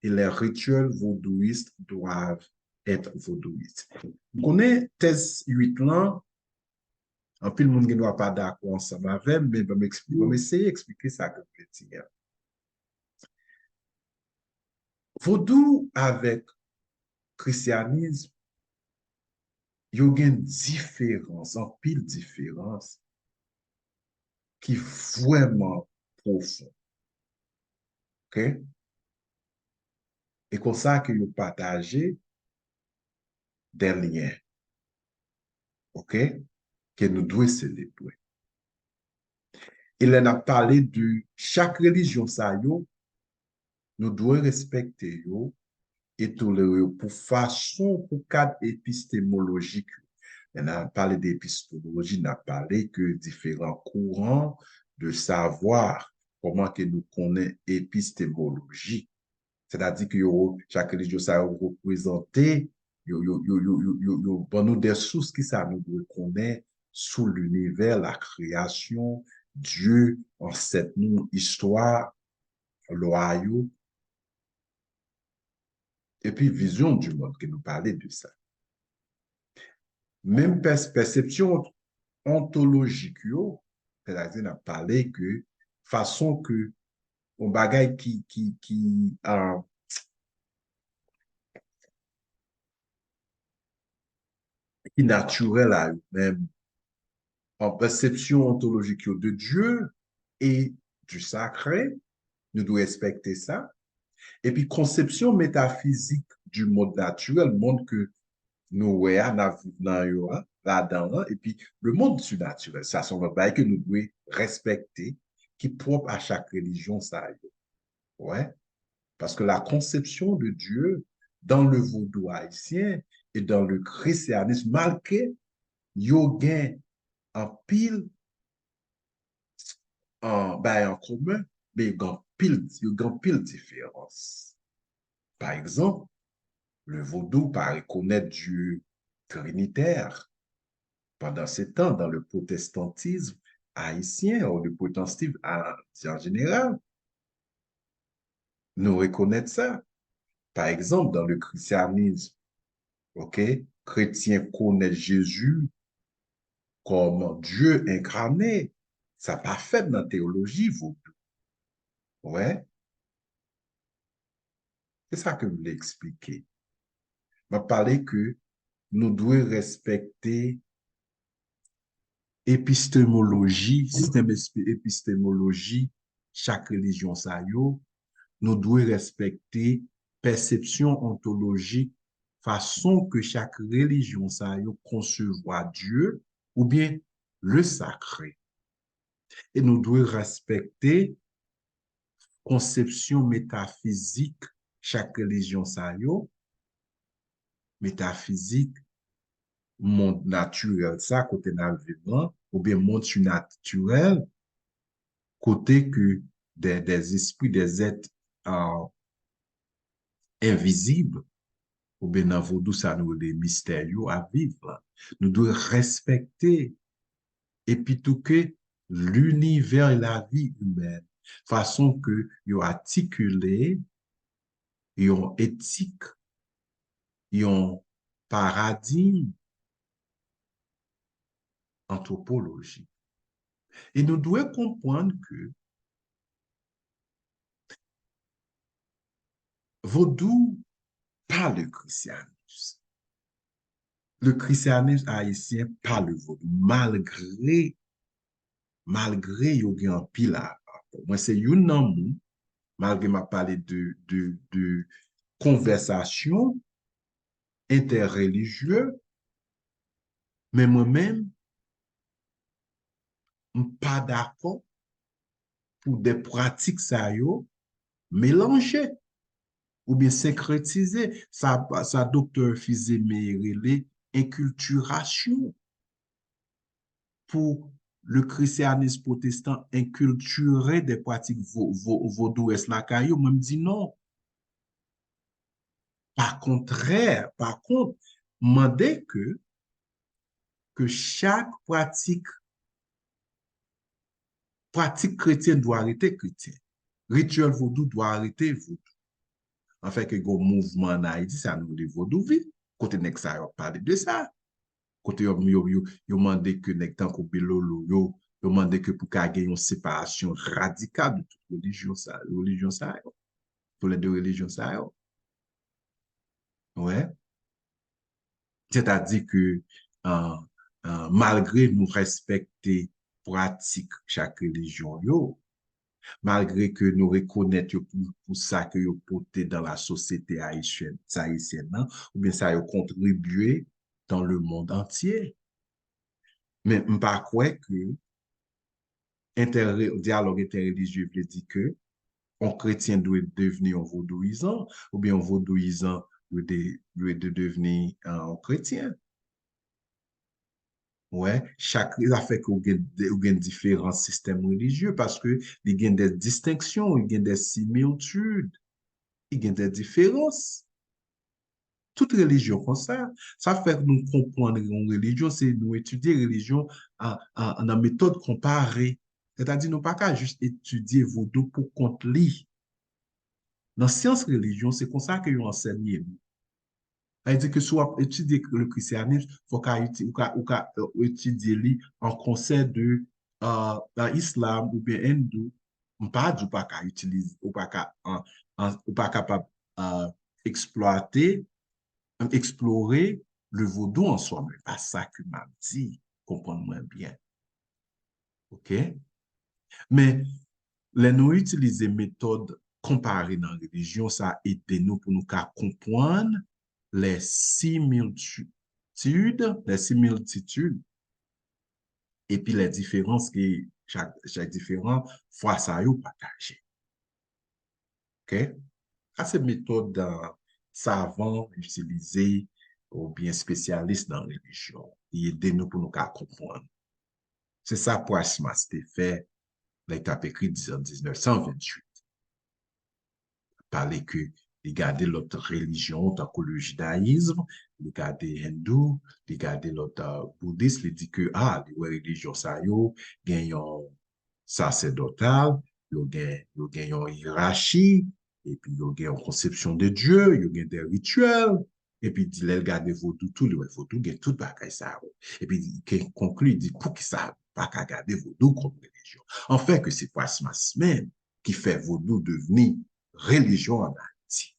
et les rituels vodouistes doivent être vodouistes. M konnen tèz uit lan, anpil moun gen dwa pa dakò ansanm avè m, men ban m ekspli-, ban m eseye eksplike sa ke m vle di a. Vodou avèk kristyanis, yo gen diferans, anpil diferans ki vrèman pwofon. Ok? E konsa ke yo pataje de lyen. Ok? Ke nou dwe selebre. E lè n ap pale de chak relijyon sa yo, nou dwe respekte yo e tolere yo pou fason, pou kad epistemolojik yo. Lè n ap pale de epistemoloji, n ap pale ke diferan kouran de savwa, kòman ke nou konnen epistemoloji. Sètadi ke yo, chak relijyon sa yo reprezante, yo, yo, yo, yo, yo, yo, yo ban nou de sous ki sa nou dwe konnen sou linivè, la kreyasyon, Dye, ansèt nou, istwa, lwa yo, epi vizyon di mond ke nou pale de sa. Menm pès-, pèsepsyon ontolojik yo, sètadi n ap pale ke fason ke yon bagay ki, ki, ki, ah, ki natirèl a yo menm, an pèsepsyon ontolojik yo de Dye e du sacré, nou dwe respekte sa. Epi konsepsyon metafizik du monde naturel, mond ke nou wè a, n ap viv nan yo a, ladan an, epi le monde surnaturel. Sa se yon lòt bagay ke nou dwe respekte, ki pwòp a chak relijyon sa yo. Wè. Paske la conception de Dieu dans le vodou haïtien et dans le christianisme, malgre yo gen anpil an bay an komen, men yo gen anpil, yo gen anpil diferans. Pa egzanp, le vodou pa rekonèt Dye trinitè. Pandan se tan, dans le protestantisme haïtien, ou le protestantisme an jeneral, nou rekonèt sa. Pa egzanp, dans le christianisme, ok, kretyen konèt Jezi kòm Dye enkarne. Sa pa fèt nan teyoloji vodou. Wè. Se sa ke m vle eksplike. M ap pale ke nou dwe respekte epistemoloji, sistèm espe- epistemoloji chak relijyon sa yo. Nou dwe respekte pèsepsyon ontolojik, fason ke chak relijyon sa yo konsevwa Dye oubyen le sacré. E nou dwe respekte konsepsyon metafizik chak relijyon sa yo, metafizik, mond natirèl sa, kote n ap viv lan, oubyen mond sinatirèl, kote ke des, des esprits, des êtres, euh, invisibles, oubyen nan vodou sa nou rele mistè yo ap viv. Nou dwe respekte, epi tou ke l'univers et la vie humaine, fason ke yo atikile yon etik, yon paradigm antwopolojik. E nou dwe konprann ke vodou pa le christianisme. Le christianisme haïtien pa le vodou, malgre, malgre yo gen anpil a, a, mwen se youn nan moun, malgre m ap pale de, de, de konvèsasyon entèrrelijye, men mwen menm, m pa dakò pou de pratik sa yo melanje oubyen senkretize. Sa, sa doktè Fils-Aimé rele enkiltirasyon. Pou le christianisme protestant enkiltire de pratik vo, vo, vodouyès lakay yo, mwen m di non. Pa kontrè, pa kont, mande ke, ke chak pratik, pratik kretyen dwa rete kretyen. Rityèl vodou dwa rete vodou. Anfen, ke gen yon mouvman an Ayiti, sa nou rele vodouvil, kote nèg sa yo ap pale de sa. Kote yo, yo, yo, yo mande ke nèg tankou Bilolo, yo, yo mande ke pou ka gen yon separasyon radikal de tout relijyon sa, relijyon sa yo. Pou lè de relijyon sa yo. Wè. Sètadi ke, euh, euh, malgre nou respekte pratik chak relijyon yo, malgre ke nou rekonèt yo pou, pou sa ke yo pote dans la société haïtienne, haïtienne nan, oubyen sa yo kontribye dans le monde entier. Men m pa kwè ke entè, dyalòg entèrrelijye vle di ke yon kretyen dwe devni yon vodouyizan, oubyen yon vodouyizan dwe de, dwe de devni, euh, yon kretyen. Wè, chak, sa fè ke ou gen, ou gen diferan sistèm relijye, paske li gen de distenksyon, li gen de similtid, li gen de diferans. Tout relijyon konsa. Sa fè nou konprann yon relijyon, se nou etidye relijyon an, an, nan metòd konpare. Sètadi, nou pa ka jis etidye vodou pou kont li. Nan syans relijyon, se konsa ke yo ansèye nou. Sa vle di ke si w ap etidye le christianisme, fò w ka eti-, ou ka, ou ka, euh, etidye li an konsè de, euh, islam oubyen hindou. M pa di w pa ka itilize, ou pa ka, an, an, ou pa kapab, euh, eksplwate, eksplore le vodou an swa, men pa sa ke m ap di, konprann mwen byen. Oke? Men, lè nou itilize metòd konpare nan relijyon, sa ede nou pou nou ka konprann les similitudes, les similitudes, epi les différences ke chak, chak diferan fwa sa yo pataje. Oke? Sa se metòd, uh, savan itilize oubyen espesyalis nan relijyon. Li ede nou pou nou ka konprann. Se sa Price Mars te fè lè l t ap ekri an diznèf san venntuit. Pale ke li gade lòt relijyon tankou le jidayizm, li gade hindou, li gade lòt, uh, boudis, li di ke, ah, li wè relijyon sa yo gen yon sasèdotal, yo gen, yo gen yon yerachi, epi yo gen yon konsepsyon de Dye, yo gen de rityèl, epi di lè l gade vodou tou, li wè vodou gen tout bagay sa yo. Epi li konkli, di poukisa pa ka gade vodou kòm relijyon. Anfen, ke se Price Mars menm ki fè vodou devni relijyon an Ayiti.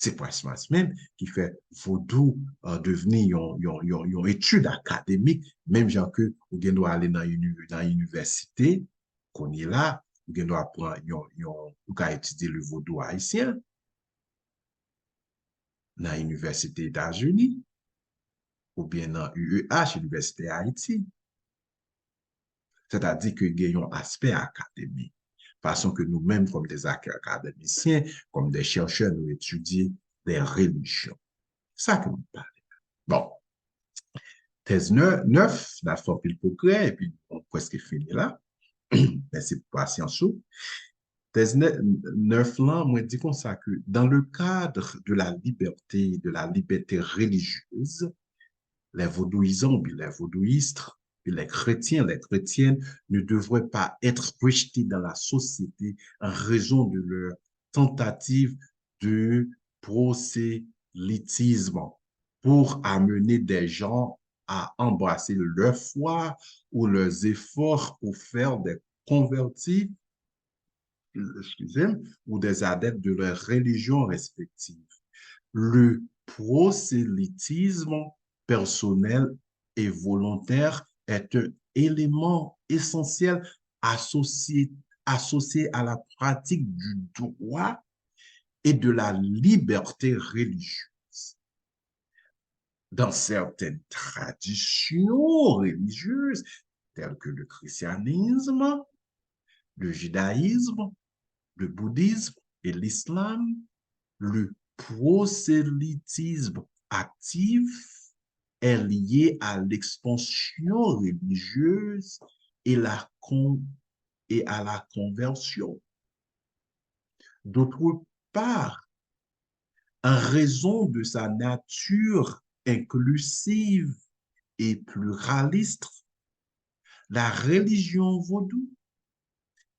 Se Price Mars menm ki fè vodou, uh, devni yon, yon, yon, yon etid akademik, menm jan ke ou gen dwa ale nan, ini, nan inivèsite, kounye la, ou gen dwa pran yon, yon, ou ka etidye le vodou ayisyen nan inivèsite Etazini, oubyen nan U E H, Inivèsite Ayiti. Sètadi ke gen yon aspè akademik. Fason ke nou menm, kòm de akademicien, kòm de chèchè, nou etidye de relijyon. Sa ke nou pale. Bon. Tèz nèf, n ap fè anpil pwogrè, epi nou prèske fini la. Mèsi pou pasyans ou. Tèz nèf lan, mwen di konsa ke dans le cadre de la liberté, de la liberté religieuse, les vodouisants ou bien les vodouistes et les chrétiens, les chrétiennes ne devraient pas être rejetés dans la société en raison de leur tentative de prosélytisme pour amener des gens à embrasser leur foi ou leurs efforts pour faire des convertis, excusez, ou des adeptes de leurs religions respectives. Le prosélytisme personnel et volontaire est un élément essentiel associé, associé à la pratique du droit et de la liberté religieuse. Dans certaines traditions religieuses, telles que le christianisme, le judaïsme, le bouddhisme et l'islam, le prosélytisme actif est lié à l'expansion religieuse et, la con- et à la conversion. D'autre part, en raison de sa nature inclusive et pluraliste, la religion vaudou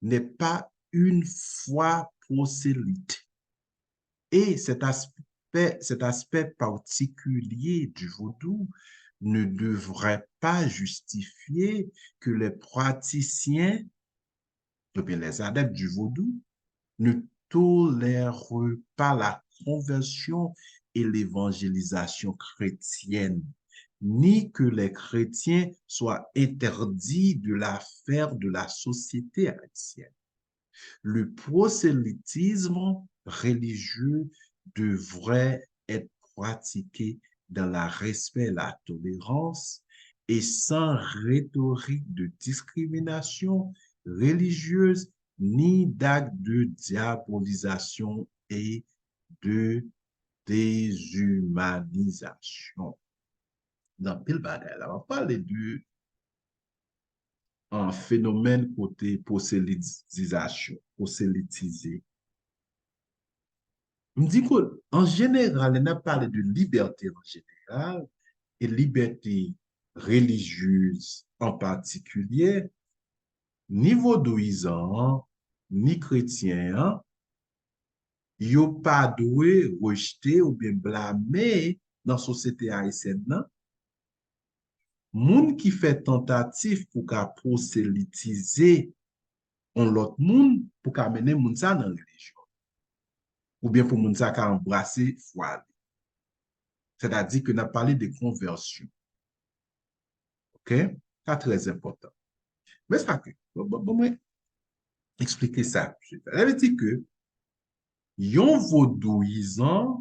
n'est pas une foi prosélyte. Et cet aspect, cet aspect particulier du vaudou ne devrait pas justifier que les praticiens, ou bien les adeptes du vaudou, ne tolèrent pas la conversion et l'évangélisation chrétienne, ni que les chrétiens soient interdits de la sphère de la société haïtienne. Le prosélytisme religieux devrait être pratiqué dans le respect et la tolérance et sans rhétorique de discrimination religieuse ni d'actes de diabolisation et de déshumanisation. Nan pil bagay la, m ap pale de an fenomèn kote pwoselitizasyon, pwoselitize. M di ke, an jeneral, lè n ap pale de libète an jeneral, e libète relijyez an patikilye, ni vodouyizan an, ni kretyen an, yo pa dwe rejte oubyen blame nan sosyete ayisyèn nan moun ki fè tantativ pou ka pwoselitize yon lòt moun pou ka mennen moun sa nan relijyon, oubyen pou moun sa ka anbrase fwa li. Sètadi ke n ap pale de konvèsyon. Oke? Sa trè enpòtan. Men sa ke, bon, bon, bon, mwen eksplike sa. Sa vle di ke yon vodouyizan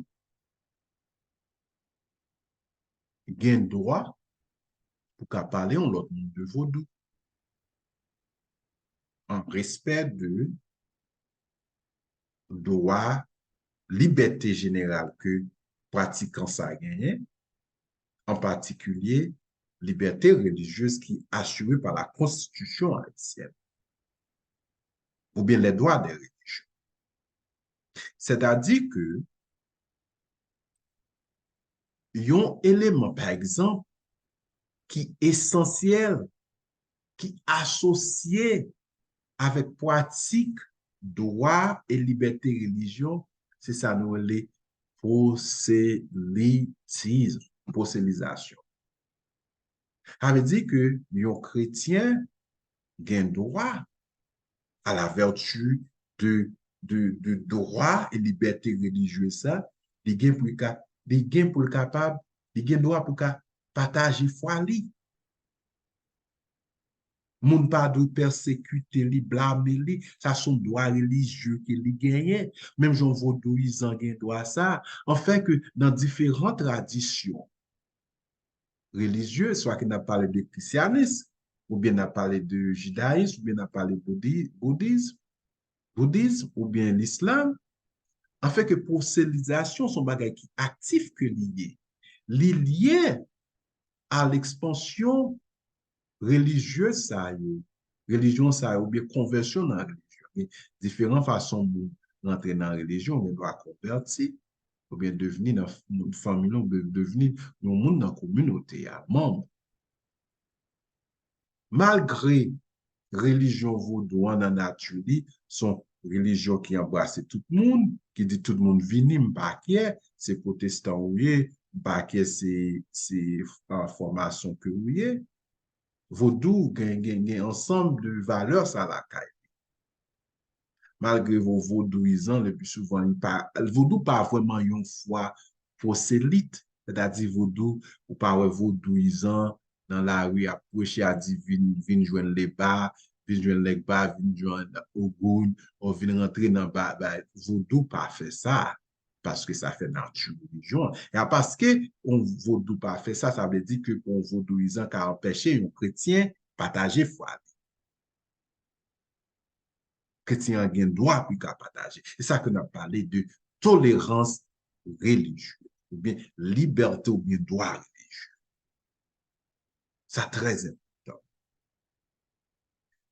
gen dwa pou ka pale yon lòt moun de vodou. An respè de dwa, libète jeneral ke pratikan sa genyen, an patikilye libète relijyez ki asire pa la Konstitisyon ayisyèn, oubyen les droits des religieux. Sètadi ke yon eleman, pa egzanp, ki esansyèl, ki asosye avèk pratik dwa e libète relijyon, se sa nou rele pwoselitis, pwoselizasyon. Sa vle di ke yon kretyen gen dwa, à la vertu de, de, de dwa e libète relijye sa, li gen pou li ka, li gen pou l kapab, li gen dwa pou ka pataje fwa li. Moun pa dwe pèsekite li, blame li. Sa se yon dwa relijye ke li genyen. Menm jan vodouyizan gen dwa sa. Anfen ke nan diferan tradisyon relijye, swa ke n ap pale de krisyanis, oubyen n ap pale de jidayis, oubyen n ap pale boudi-, boudis, boudis, oubyen lislam, anfen ke pwoselizasyon se yon bagay ki aktif ke li ye. Li lye a lekspansyon relijye sa yo, relijyon sa yo, oubyen konvèsyon nan relijyon. Gen diferan fason moun rantre nan relijyon, gen dwa konvèti, oubyen devni nan moun fanmi lan, oubyen devni yon moun nan kominote a, manm. Malgre relijyon vodou an nan nati li, se yon relijyon ki anbrase tout moun, ki di tout moun vini, m pa kè, se pwotestan ou ye, m pa kè se, se, ah, fòmasyon ke ou ye. Vodou gen, gen, gen ansanm de valè sa lakay li. Malgre vo-, vodouyizan, le pli souvan, li pa, vodou pa vrèman yon fwa pwoselit, sètadi vodou, ou pa wè vodouyizan nan lari ap preche a di vin, vin jwenn Leba, vin jwenn Legba, vin jwenn Ogoun, ou vin rantre nan ba, ba, vodou pa fè sa, paske sa fè nati relijyon an. E a paske yon vodou pa fè sa, sa vle di ke pou yon vodouyizan ka anpeche yon kretyen pataje fwa li. Kretyen an gen dwa pou l ka pataje. Se sa ke n ap pale de tolerans relijye, oubyen libète oubyen dwa relijye. Sa trè enpòtan.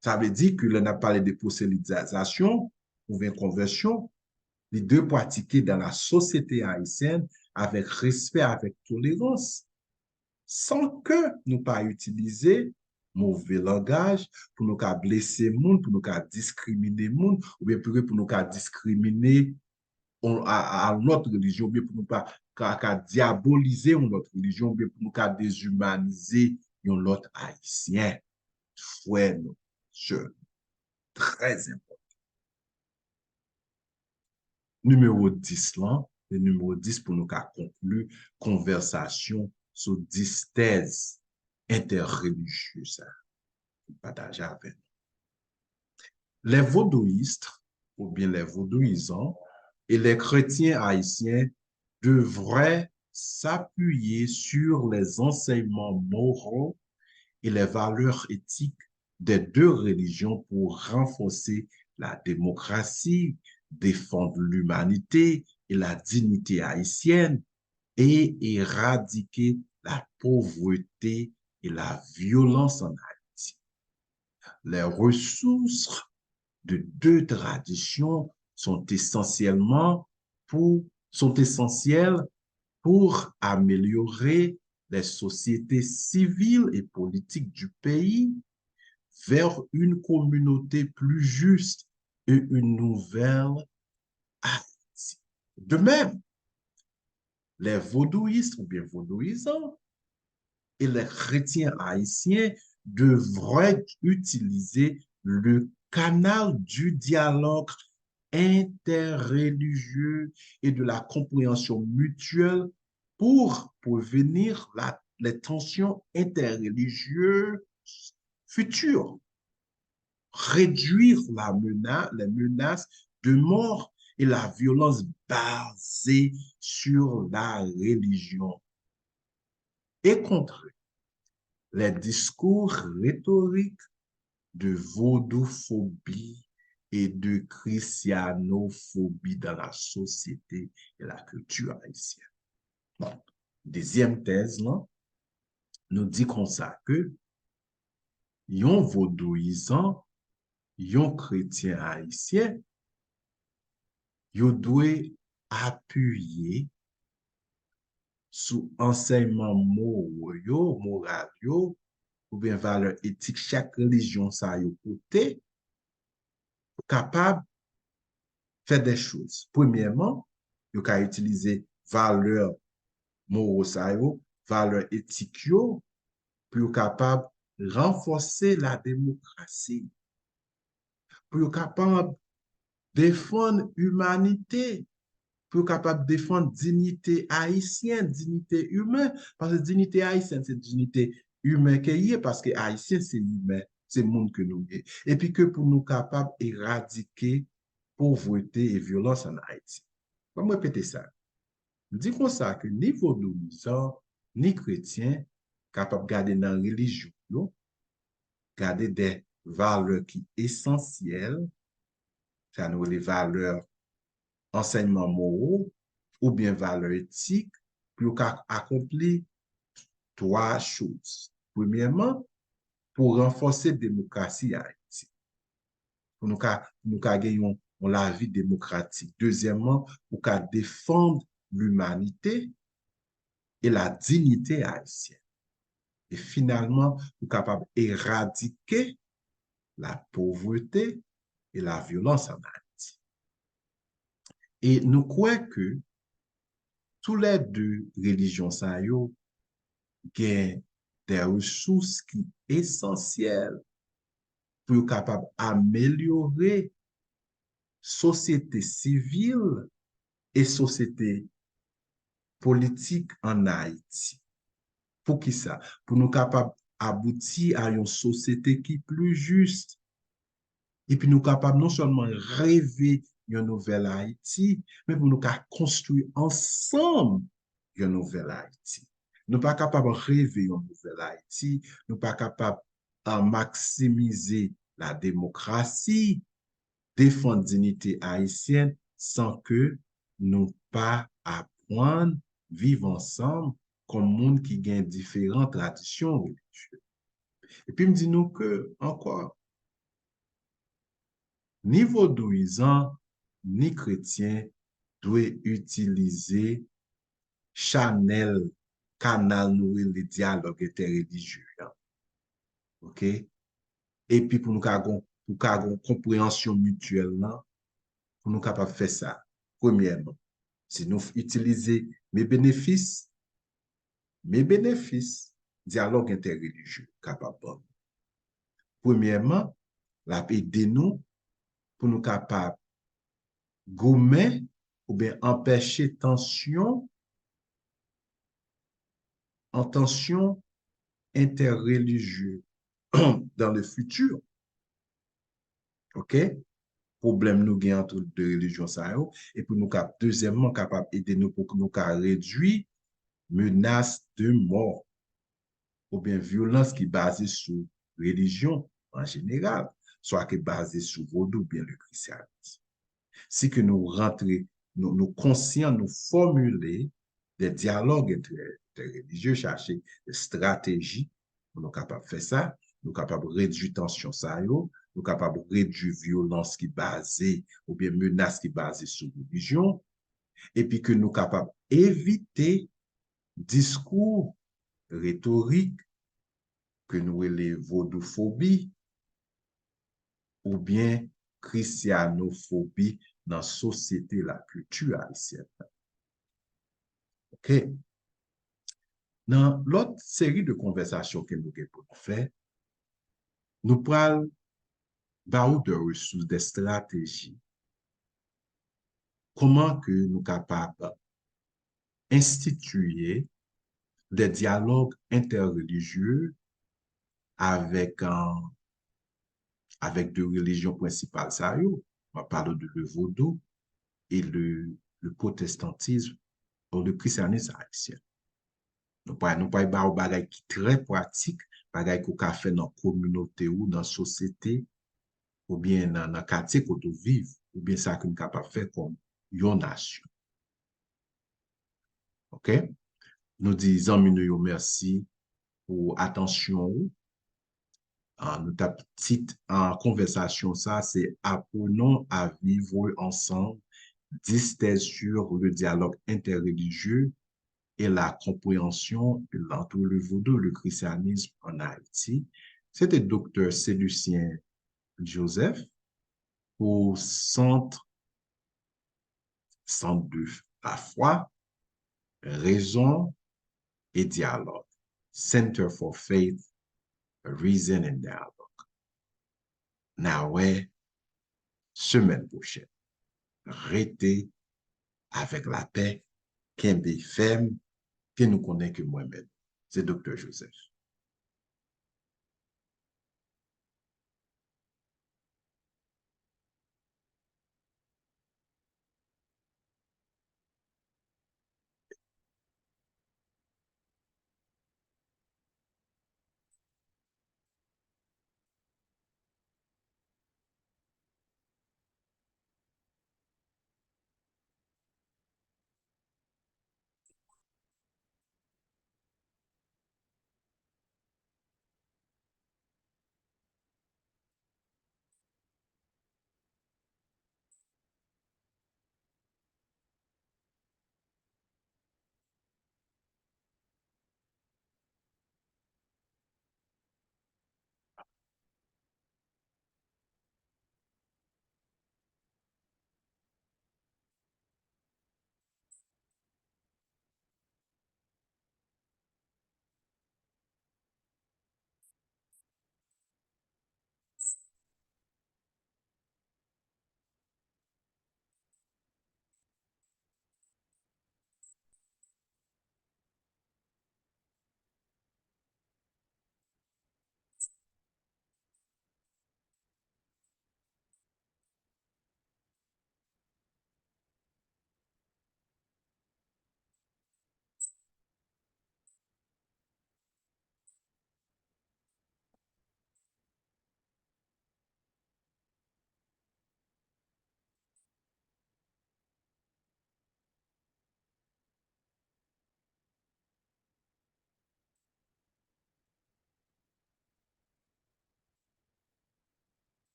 Sa vle di ke lè n ap pale de pwoselitizasyon oubyen konvèsyon, li dwe pratike dans la société haïtienne avec respect, avec tolérance, san ke nou pa itilize move langaj pou nou ka blese moun, pou nou ka diskrimine moun, oubyen pire pou nou ka diskrimine on, a, a, a lòt relijyon, oubyen pou nou pa ka, ka dyabolize yon lòt relijyon, oubyen pou nou ka dezimanize yon lòt Ayisyen, frè nou, sè nou. Trè enpòtan. Nimewo dis lan, e nimewo dis pou nou ka konkli konvèsasyon sou dis tèz entèrelijye sa m pataje avè nou. Les vodouistes, oubyen les vodouyizan, et les chrétiens haïtiens devraient s'appuyer sur les enseignements moraux et les valeurs éthiques des deux religions pour renforcer la démocratie, défendre l'humanité et la dignité haïtienne et éradiquer la pauvreté et la violence en Haïti. Les ressources de deux traditions sont essentiellement pour, sont essentielles pour améliorer les sociétés civiles et politiques du pays vers une communauté plus juste et une nouvelle Haïti. De même, les vodouistes oubyen vodouyizan et les chrétiens haïtiens devraient utiliser le canal du dialogue interreligieux et de la compréhension mutuelle pour prévenir la, les tensions interreligieuses futures, réduire la mena-, les menaces de mort et la violence basée sur la religion et contrer les discours rhétoriques de vodouphobie et de christianophobie dans la société et la culture haïtienne. Bon, dezyèm tèz lan, nou di konsa ke yon vodouyizan, yon kretyen ayisyen, yo dwe apiye sou ansèyman moro yo, moral yo, oubyen valè etik chak relijyon sa yo pote, pou kapab fè de choz. Premyèman, yo ka itilize valè moro sa yo, valè etik yo, pou yo kapab ranfòse la demokrasi, pou yo kapab defann imanite, pou yo kapab defann diyite ayisyen, diyite imen, paske diyite ayisyen se diyite imen ke ye, paske ayisyen se imen, se moun ke nou ye. Epi ke pou nou kapab eradike povrete e vyolans ann Ayiti. Ban m repete sa. M di konsa ke ni vodouyizan, ni kretyen kapab gade nan relijyon yo, gade de valè ki esansyèl, sa nou rele valè ansèyman moro oubyen valè etik, pou yo ka akonpli twa choz. Premyèman, pou ranfòse demokrasi Ayiti. Pou nou ka, pou nou ka gen yon, yon lavi demokratik. Dezyèmman, pou ka defann limanite e la diyite ayisyèn. E finalman, pou kapab eradike la povrete e la vyolans ann Ayiti. E nou kwè ke toulède relijyon sa yo gen de resous ki esansyèl pou yo kapab amelyore sosyete sivil e sosyete politik ann Ayiti. Poukisa? Pou nou kapab abouti a yon sosyete ki pli jis. Epi nou kapab non sèlman reve yon nouvèl Ayiti, men pou nou ka konstwi ansanm yon nouvèl Ayiti. Nou pa kapab reve yon nouvèl Ayiti, nou pa kapab uh, maksimize la demokrasi, defann diyite ayisyèn san ke nou pa aprann viv ansanm kòm moun ki gen diferan tradisyon relijye. Epi m di nou ke, ankò, ni vodouyizan, ni kretyen dwe itilize chanèl, kanal nou rele dyalòg entèrelijye an. Oke? Epi pou nou ka gon, pou ka gon konpreyansyon mityèl lan, pou nou kapab fè sa. Premyèman, si nou itilize men benefis, men benefis dyalòg entèrelijye kapab ban nou. Premyèman, l ap ede nou pou nou kapab goumen oubyen anpeche tansyon, an tansyon entèrelijye dans le futur. Oke? Pwoblèm nou gen ant de relijyon sa yo, epi nou ka, dezyèmman, kapab ede nou pou nou ka redui menas de mò oubyen vyolans ki baze sou relijyon an jeneral, swa ki baze sou vodou oubyen le krisyanis. Si ke nou rantre, nou, nou konsyan, nou fòmile de dyalòg entè, entèrelijye, chache de estrateji pou nou kapab fè sa, nou kapab redui tansyon sa yo, nou kapab redui vyolans ki baze oubyen menas ki baze sou relijyon, epi ke nou kapab evite diskou retorik ke nou rele vodoufobi oubyen krisyanofobi nan sosyete lakilti ayisyèn nan. Oke. Nan lòt seri de konvèsasyon ke nou gen pou nou fè, nou pral ba ou de resous, de estrateji. Kòman ke nou kapab enstitiye de dyalòg entèrelijye avèk, euh, avèk de relijyon prensipal sa yo. M ap pale de le vodou e le, le protestantisme ou le christianisme haïtien. Nou pa, nou pa ba w bagay ki trè pratik, bagay ke w ka fè nan kominote ou, nan sosyete, oubyen nan, nan katye kote w viv, oubyen sa ke n kapab fè kòm yon nasyon. Ok? Nou di zanmi nou yo mèsi pou atansyon ou. Ah, nou t ap tit, ah, konvèsasyon sa, se Apprenons à vivre ensemble, dix thèses sur le dialogue interreligieux et la compréhension entre le vaudou et le christianisme en Haïti. Se te Doktè Célucien Joseph pou sant, sant de la fwa, rezon e dyalòg, Center for Faith, Reason and Dialogue. N a wè semèn pwochèn. Rete avèk lapè, kenbe fèm, ke nou konnen ke mwen menm, se Doktè Joseph.